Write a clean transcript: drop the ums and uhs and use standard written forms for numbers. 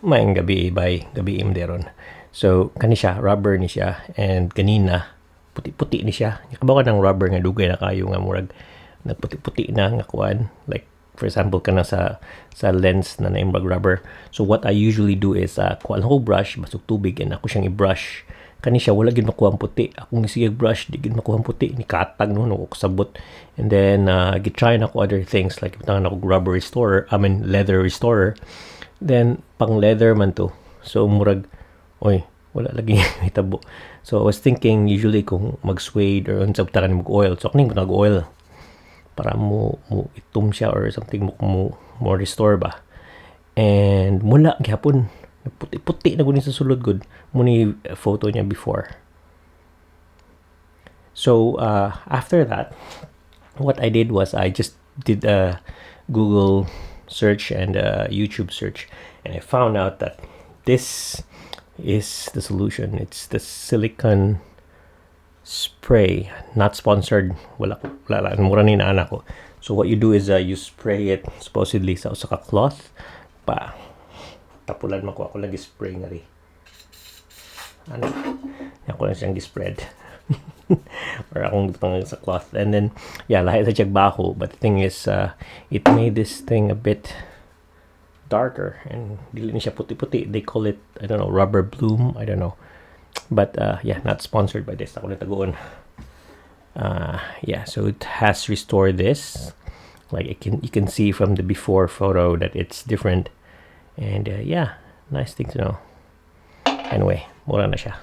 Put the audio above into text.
Maayong gabii, bay, gabii ron. So kani siya, rubber ni siya, and kanina puti-puti ni siya. Kabaw ka ng rubber nga dugay na kayo nga murag nagputi-puti na nga kuan, like for example kana sa lens na naimbrag rubber. So what I usually do is kuha lang ko brush, basog tubig, and ako siyang i-brush. Kani siya, wala gid makuha ang puti. Akong sige brush, di gid makuha ang puti, ni katag no no sabot. And then gi-try na ko other things, like butangan ako rubber restorer, I mean leather restorer. Then pang leather man to, so murag oy, wala lagi hitabo. So I was thinking, usually kung mag suede or unsa, butangan mo oil. So ako ning oil para mo itom siya or something, mo restore ba, and mula gihapon puti-puti na gud sa sulod gud mo ni photo niya before. So after that, what I did was I just did a Google search and a YouTube search, and I found out that this is the solution. It's the silicone spray. Not sponsored, wala wala, mura ni na ko. So what you do is you spray it supposedly sa usa ka cloth pa. Tapulan man ko, ako lang spray nga ri ano, ako lang siyang spread or akong butang sa cloth. And then yeah, lahi sa siyang baho, but the thing is it made this thing a bit darker and dili ni siya puti-puti. They call it, I don't know, rubber bloom, I don't know. But yeah, not sponsored by this, ako na taguon. Yeah, so it has restored this. Like it can you can see from the before photo that it's different. And yeah, nice thing to know. Anyway, mura na siya.